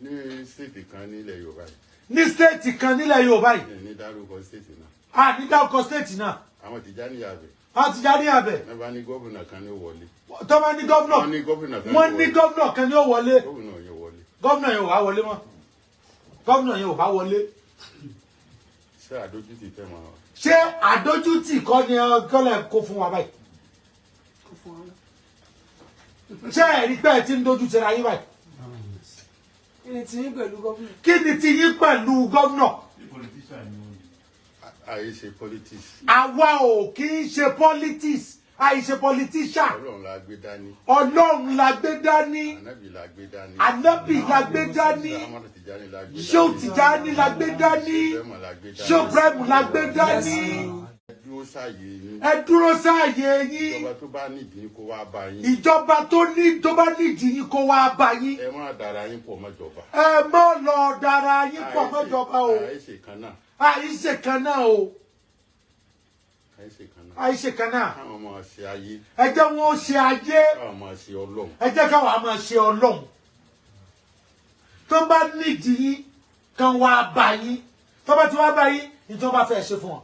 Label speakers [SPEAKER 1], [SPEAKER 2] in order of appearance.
[SPEAKER 1] Ní state kan nílẹ̀ Yorùbá yìí.
[SPEAKER 2] Ní state kan nílẹ̀ Yorùbá yìí.
[SPEAKER 1] Ní dárúkọ state náà.
[SPEAKER 2] A ní dárúkọ state náà.
[SPEAKER 1] Àwọn Tìjàníyà bẹ̀.
[SPEAKER 2] Àwọn Tìjàníyà bẹ̀.
[SPEAKER 1] Wọ́n bá ní gómìnà kan ní ó wọlé.
[SPEAKER 2] Tó bá ní gómìnà.
[SPEAKER 1] Wọ́n ní gómìnà kan ní ó
[SPEAKER 2] Wọ́n ní
[SPEAKER 1] wọlé.
[SPEAKER 2] gómìnà kan ní ó wọlé.
[SPEAKER 1] Gómìnà yẹn wọlé.
[SPEAKER 2] Gómìnà yẹn ò wá wọlé mọ́, gómìnà yẹn ò bá wọlé.
[SPEAKER 1] Ṣé àdójútì tẹ̀ mọ́ wa?
[SPEAKER 2] Ṣé àdójútì kọ́ ni kọ́lẹ̀ kó fún wa báyìí?
[SPEAKER 3] Kò fún wa lọ.
[SPEAKER 2] Ṣé ẹ̀rí pé ẹ ti ń dojú tira yín báyìí?
[SPEAKER 3] Kí ni tiyín pẹ̀lú gómìnà?
[SPEAKER 2] Kí ni ti yín pẹ̀lú gómìnà?
[SPEAKER 1] Àyè ṣe politics.
[SPEAKER 2] Àwa ò kì í ṣe politics, àìṣe politician.
[SPEAKER 1] Ọlọ́run la gbé dání.
[SPEAKER 2] Ọlọ́run la gbé dání.
[SPEAKER 1] Ànábì la gbé dání.
[SPEAKER 2] Ànábì la gbé dání.
[SPEAKER 1] Amadu Tijani la gbé dání.
[SPEAKER 2] Ṣéun Tìjání la gbé dání.
[SPEAKER 1] Ibrahim la gbé dání.
[SPEAKER 2] Ṣéun Ibrahim la gbé dání.
[SPEAKER 1] Ẹ dúró sáàyè yín.
[SPEAKER 2] Ẹ dúró sáàyè yín.
[SPEAKER 1] Ìjọba tó bá nídìí kó wá bá yín.
[SPEAKER 2] Ìjọba tó bá nídìí yín kó wá bá yín.
[SPEAKER 1] Ẹ má dara yín pọ̀ mọ́jọba.
[SPEAKER 2] Ẹ má lọ dara yín pọ̀ mọ́jọba o.
[SPEAKER 1] Àìṣe kan náà.
[SPEAKER 2] Àìṣe kan náà o.
[SPEAKER 1] Àìṣe kan náà.
[SPEAKER 2] Àìṣe kan náà.
[SPEAKER 1] Káwọn máa ṣe ayé.
[SPEAKER 2] Ẹ jẹ́ wọn ó ṣe ayé.
[SPEAKER 1] Káwọn máa ṣe Ọlọ́run.
[SPEAKER 2] Ẹ jẹ́ káwa máa ṣe Ọlọ́run. Tó bá nídìí yín kan wá bá yín, tó bá ti wá bá yín ní tó bá fẹ́ ṣe fún wọn.